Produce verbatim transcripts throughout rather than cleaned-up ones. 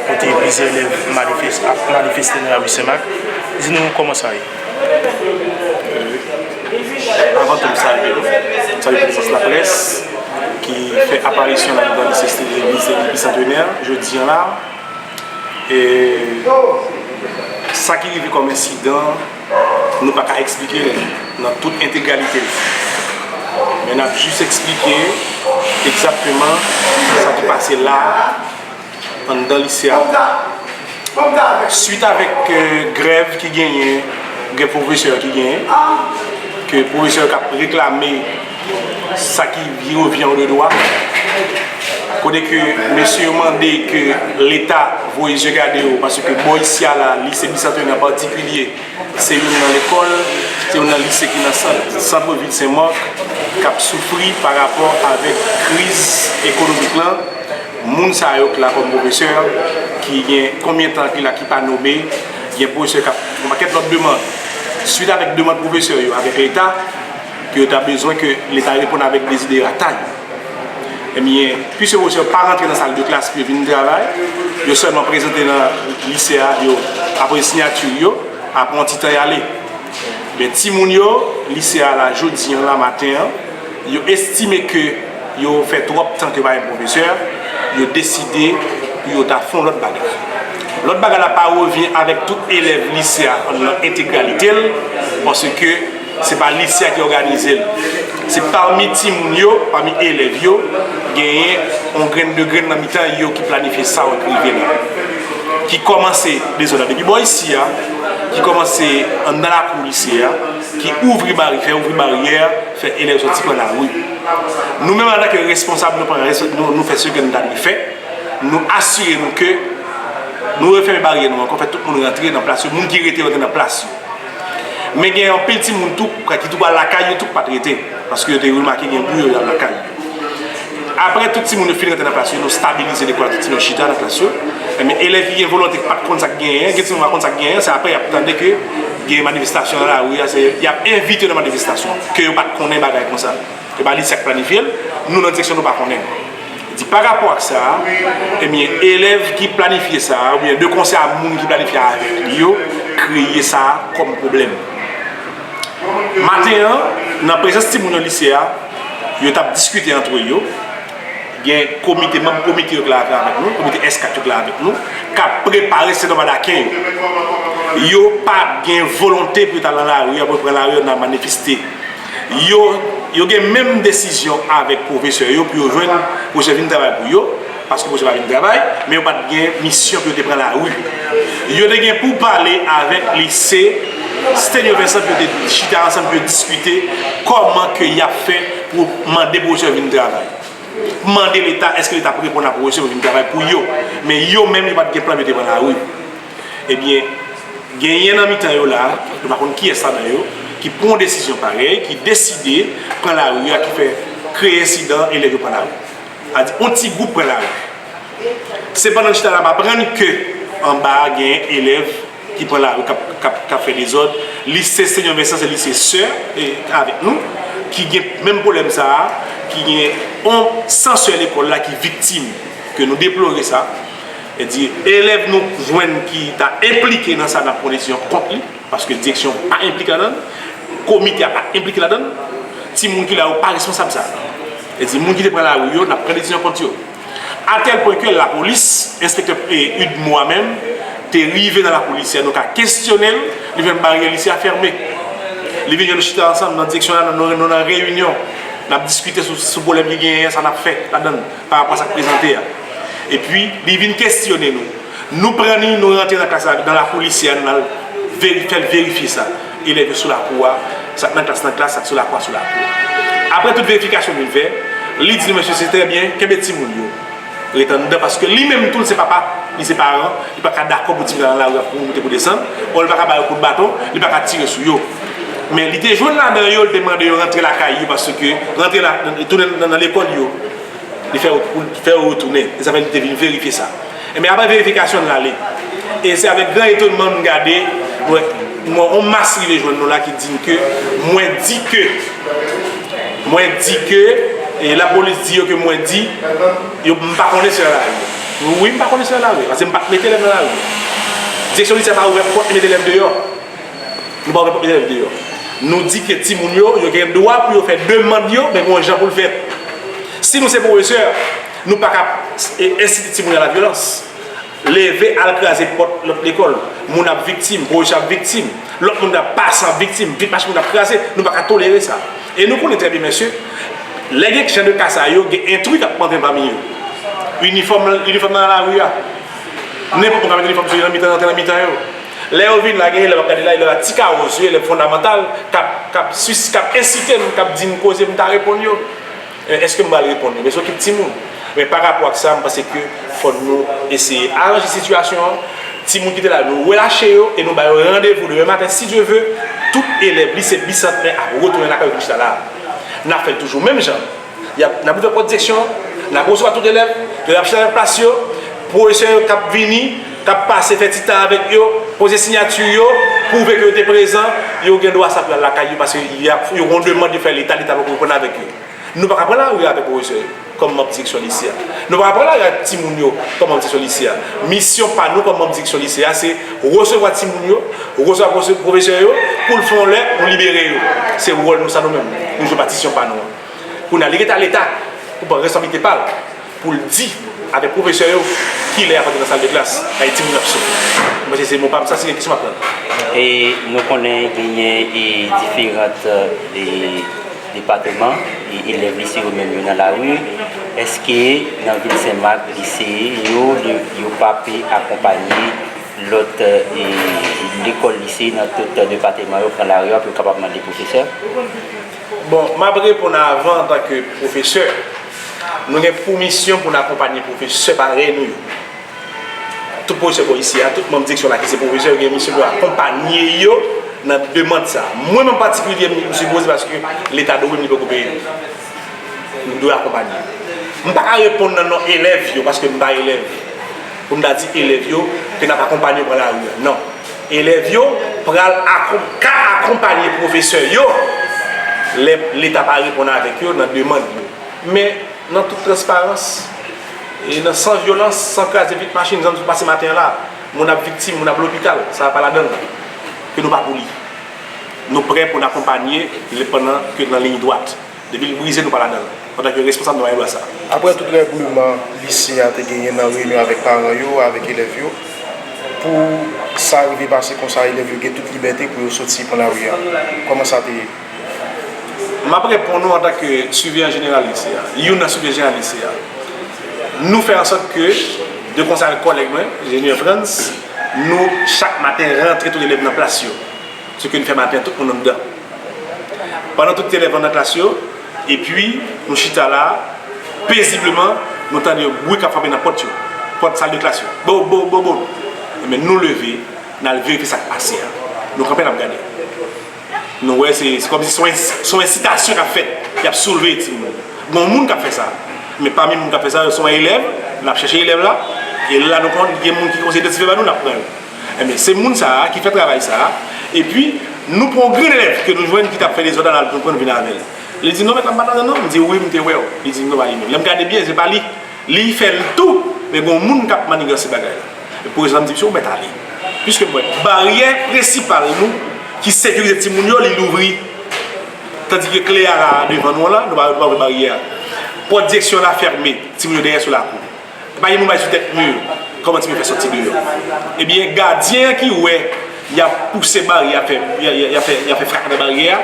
kote plizyè elèv manifes-, ap manifeste nan lari Senmak. Di nou kòman sa ye? Avan tou, m salye nou. M salye prezans laprès ki fè aparisyon l anndan lise Stanley Bicentenaire jodi a la. E sa ki rive kòm ensidan, nou pa ka eksplike l nan tout entegralite l. Men n ap jis eksplike egzakteman sa ki pase la a anndan lise a. Swit avèk grèv ki genyen, grèv pwofesè ki genyen, ke pwofesè yo k ap reklame sa ki revyen yo de dwa, kote ke mesye yo mande ke Leta voye zye gade yo, paske bò isi a la, lise Bicentenaire an patikilye, se youn nan lekòl, se youn nan lise ki nan sant, sant vil Senmak, k ap soufri pa rapò avèk kriz ekonomik lan. Moun sa yo ki la kòm pwofesè, ki gen konbyen tan ki la ki pa nome, gen pwofesè k ap yon pakèt lòt demann. Swit avèk demann pwofesè yo avèk Leta, ke yo ta bezwen ke Leta reponn avèk deziderata yo. Ebyen, piske pwofesè yo pa rantre nan sal de klas pou yo vin travay, yo sèlman prezante nan lise a, yo apre siyati yo, apre yon ti tan y ale. Men timoun yo, lise a la, jodi an la, maten an, yo estime ke yo fè twòp tan ke pa gen pwofesè, yo deside pou yo ta fè yon lòt bagay. Lòt bagay la pa revyen avèk tout elèv lise a nan entegralite l, paske se pa lise a ki òganize l. Se pami timoun yo, pami elèv yo, genyen yon grenn de grenn nan mitan yo ki planifye sa w ap rive la. Ki kòmanse dezòd la depi bò isi a, ki kòmanse anndan lakou lise a, ki ouvri bari, fè ouvri baryè, fè elèv sòti pran lari. Nou menm antanke responsab, nou pran res-, nou, nou fè sa ke nou ta dwe fè. Nou asire nou ke nou refèmen baryè nou ankò, fè tout moun rantre nan plas yo, moun ki rete rantre nan plas yo. Men gen anpil timoun tou, ki tou pral lakay yo tou k pa t rete, paske yo te remake gen bri yo, y al lakay yo. Apre tout timoun yo fin rantre nan klas yo, nou stabilize lekòl la, tout timoun yo chita nan klas yo. Ebyen, elèv ki gen volonte ki pa t konn sa k genyen, gen timoun pa konn sa k genyen, se apre y ap tande ke gen manifestasyon nan lari a, se, y ap envite yo nan manifestasyon, ke yo pa t konnen bagay konsa. E pa li sa k planifye l, nou nan direksyon nou pa konnen. Di pa rapò ak sa, ebyen, elèv ki planifye sa, oubyen de konsè a moun ki planifye avèk li yo, kreye sa kòm pwoblèm. Maten an, nan prezans timoun nan lise a, yo t ap diskite antre yo. Gen komite, manm komite yo k la avèk nou, komite S kat yo k la avèk nou, k ap prepare sèt anba dakè yo. Yo pa gen volonte pou yo ta nan lari a, pou yo pran lari a nan manifeste. Yo, yo gen menm desizyon avèk pwofesè yo pou yo jwenn pwofesè vin travay pou yo, paske pwofesè pa vin travay, men yo pa t gen misyon pou yo te pran lari. Yo te gen pou pale avèk lise Stenyo Vincent pou yo te chita ansanm, pou yo diskite kòman ke y ap fè pou mande pwofesè vin travay. Mande Leta, èske Leta ap reponn a pwofesè yo vin travay pou yo. Men yo menm, yo pa t gen plan pou yo te pran lari. Ebyen, genyen nan mitan yo la, nou pa konn kiyès ladan yo, ki pran yon desizyon parèy, ki deside pran lari a, ki fè kreye ensidan, elèv yo pran lari. A di, yon ti gwoup pran lari. Sepandan, n chita la, n ap aprann ke anba a genyen elèv ki pran lari, k ap, k ap, k ap fè dezòd. Lise Senyo Vensan se lise sè, e, avèk nou, ki gen menm pwoblèm sa a, ki gen yon san sè lekòl la ki viktim, ke nou deplore sa. E di, elèv nou jwenn ki ta enplike nan sa, n ap pran desizyon kont li, paske direksyon pa enplike ladan l, komite a pa enplike ladan l, timoun ki la yo pa responsab sa. E di, moun ki te pran lari yo, n ap pran desizyon kont yo. Atèl pwen ke lapolis, enspektè, e, Udmo a menm, te rive nan lakou lise a, nou ka kesyone l, li jwenn baryè lise a fèmen. Li vin jwenn nou chita ansanm nan direksyon la, nou, nou nan reyinyon, n ap diskite sou, sou pwoblèm ki genyen an, sa n ap fè ladan l, pa rapò a sa k prezante a. Epi, li vin kesyone nou. Nou pran li, nou rantre nan klas la, nan lakou lise a, nou al veri-, fè l verifye sa. Elèv yo sou lakou a, sa k nan klas nan klas, sa k sou lakou a sou lakou. Apre tout verifikasyon nou fè, li di nou, mesye, se trè byen, kenbe timoun yo ret anndan, paske li menm tou, l se papa, li se paran, li pa ka dakò pou timoun nan lari ap pou moute pou desann, o, li pa ka ba yo kout baton, li pa ka tire sou yo. Men li te jwenn ladan yo, li te mande yo rantre lakay yo, paske rantre la, tounen nan, nan lekòl yo. Li fè yo, fè yo retounen. E sa fè li te vin verifye sa. Ebyen, apre verifikasyon, l ale. E se avèk gran etonman m gade, mwen, mwen, yon mas rive jwenn nou la ki di n ke, mwen di ke, mwen di ke, e lapolis di yo ke mwen di, yo, m pa konnen si l al lari. Wi, m pa konnen si nan lari, paske m pa t mete elèv nan lari. Direksyon lise a pa ouvè pòt e mete elèv deyò. Nou pa ouvè pòt e mete elèv deyò. Nou di ke timoun yo, yo gen dwa pou yo fè demann yo, men gen yon jan pou l fèt. Si nou se pwofesè, nou pa ka, e, ensite timoun yo a la vyolans. Leve al kraze pòt lòt lekòl. Moun ap viktim, pwofesè ap viktim. Lòt moun ap pase ap viktim. Vit machin moun ap kraze. Nou pa ka tolere sa. E nou konnen trè byen, mesye, lè gen jan de ka sa yo, gen entri k ap antre pami yo. Inifòm, inifòm nan lari a. Nenpòt moun ka met inifòm sou yo nan mitan, antre nan mitan yo. Lè yo vin la, gen elèv ap gade la, elèv a ti kawo sou yo, elèv fondamantal, k ap, k ap sis-, k ap ensite n, k ap di n koze, m ta reponn yo. E, èske m pral reponn yo? Men se yon ekip timoun. Men pa rapò ak sa, m panse ke fò nou eseye aranje sitiyasyon an. Timoun ki te la, nou relache yo e nou ba yo randevou demen maten, si Dye ve, tout elèv lise Bisantnè ap retounen lakay yo vin chita la. N ap fè l toujou menm jan. Y ap, n ap ouvè pòt direksyon an, n ap resevwa tout elèv, yo ap chita nan plas yo, pwofesè yo k ap vini, k ap pase fè ti tan avèk yo, poze siyati yo, pwouve ke yo te prezan, yo gen dwa sa pou y al lakay yo, paske y ap, yo gen yon demann yo fè Leta, Leta poko reponn avèk yo. Nou pa ka pran lari a avèk pwofesè yo kòm manm direksyon lise a. Nou pa ka pran lari a avèk timoun yo kòm manm direksyon lise a. Misyon pa nou kòm manm direksyon lise a, se resevwa timoun yo, resevwa pwofesè, pwofesè yo, pou l fè yon lè, nou libere yo. Se wòl nou sa nou menm. Nou jwe patisyon pa nou an. Kounye a, li rete a Leta pou pran responsablite pa l, pou l di avèk pwofesè yo kilè y ap antre nan sal de klas, ay timoun ap soufri. Mwen, se, se mo pa m sa, se kesyon m ap rann. E nou konnen genyen e diferan e depatman, e elèv lise yo menm yo nan lari. Èske nan vil Senmak, lise yo, yo pa pe akonpanye lòt e lekòl lise nan tout depatman yo pran lari a pou yo kapab mande pwofesè? Bon, m ap reponn avan antanke pwofesè. Nou gen pou misyon pou n akonpanye pwofesè parèy nou yo. Tout pwofesè bò isi a, tout manm direksyon la ki se pwofesè, yo gen misyon pou yo akonpanye yo nan demann sa. Mwen menm patikilye, m sipoze paske Leta dwe m, li poko peye m. M dwe akonpanye. M pa ka reponn nan non elèv yo, paske m pa elèv. Pou m ta di elèv yo ke n ap akonpanye yo pran lari a. Non. Elèv yo pral akonp-, ka akonpanye pwofesè yo lè Leta pa reponn avèk yo nan demann yo. Men, nan tout transparans, e nan san vyolans, san kraze vit machin, jan nou pase maten an la, moun ap viktim, moun ap lopital, sa pa ladan l. Ke nou pa pou li. Nou prè pou n akonpanye, pandan ke nan liy dwat. Depi l brize, nou pa ladan l. Antanke responsab, nou pa gen dwa sa. Apre tout règleman lise a te genyen nan reyinyon avèk paran yo, avèk elèv yo, pou sa rive pase konsa, elèv yo gen tout libète pou yo soti pran lari a. Kòman sa te ye? M ap reponn ou antanke siveyan jeneral lise a, youn nan siveyan jeneral lise a. Nou fè ansòt ke, de konsè avèk kòlèg mwen, enjenyè Frantz, nou chak maten rantre tout elèv nan klas yo. Se ke n fè maten, tout moun anndan. Pandan tout elèv nan klas yo, epi nou chita la, pezibleman, nou tande yon bri k ap frape nan pòt yo, pòt sal de klas yo. Bo, bo, bo, bo. Ebyen, nou leve, n al verifye sa k pase a. Nou kanpe, n ap gade. Nou wè, se, se kòmsi se yon, se yon ensitasyon k ap fèt. Y ap soulve timoun. Gen yon moun k ap fè sa. Men pami moun k ap fè sa yo, se yon elèv, n ap chèche elèv la. E la, nou konn gen moun ki konseye idantifye ba nou, n ap pran yo. Ebyen, se moun sa a ki fè travay sa a. Epi, nou pran yon grenn elèv ke nou jwenn ki t ap fè dezòd la, n al pran l vin avè l. Li di, "Non, mèt la, m pa t anndan non." M di, "Wi, m te wè w." Li di, "Non, pa li menm." Lè m gade byen, se pa li. Li fè l tou, men gen yon moun k ap maniganse bagay la. E prezan, m di, "Mesye, ou mèt ale." Piske m wè, baryè prensipal nou, ki sekirize timoun yo, li louvri. Tandike kle a la, devan nou an la, nou pa, nou pa ouvri baryè a. Pòt direksyon la fèmen, timoun yo dèyè sou lakou. Pa gen moun bay sou tèt mi yo. Kòman timoun yo fè sòti deyò? Ebyen, gadyen an ki wè y ap pouse baryè a, y ap fè, y ap, y ap fè, y ap fè fraka nan baryè a,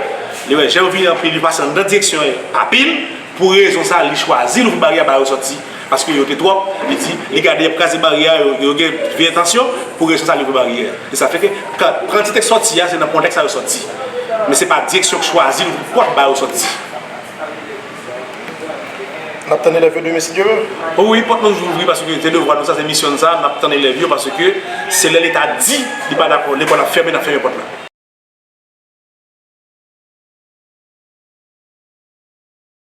li wè jan yo vini anpil, li pase anndan direksyon an anpil, pou rezon sa, li chwazi louvri baryè a, ba yo sòti. Paske yo te twòp, li di, li gade y ap kraze baryè a, yo, yo gen vye entansyon, pou rezon sa, li louvri baryè a. E sa fè ke, ka-, kantite k sòti a, se nan kontèks sa yo sòti. Men se pa direksyon k chwazi louvri pòt ba yo sòti. N ap tann elèv yo demen, si Dye vle. O wi, pòt nou toujou ouvri, paske se devwa nou sa, se misyon n sa, n ap tann elèv yo, paske se lè Leta di li pa dakò, lekòl ap fèmen, n ap fèmen pòt la.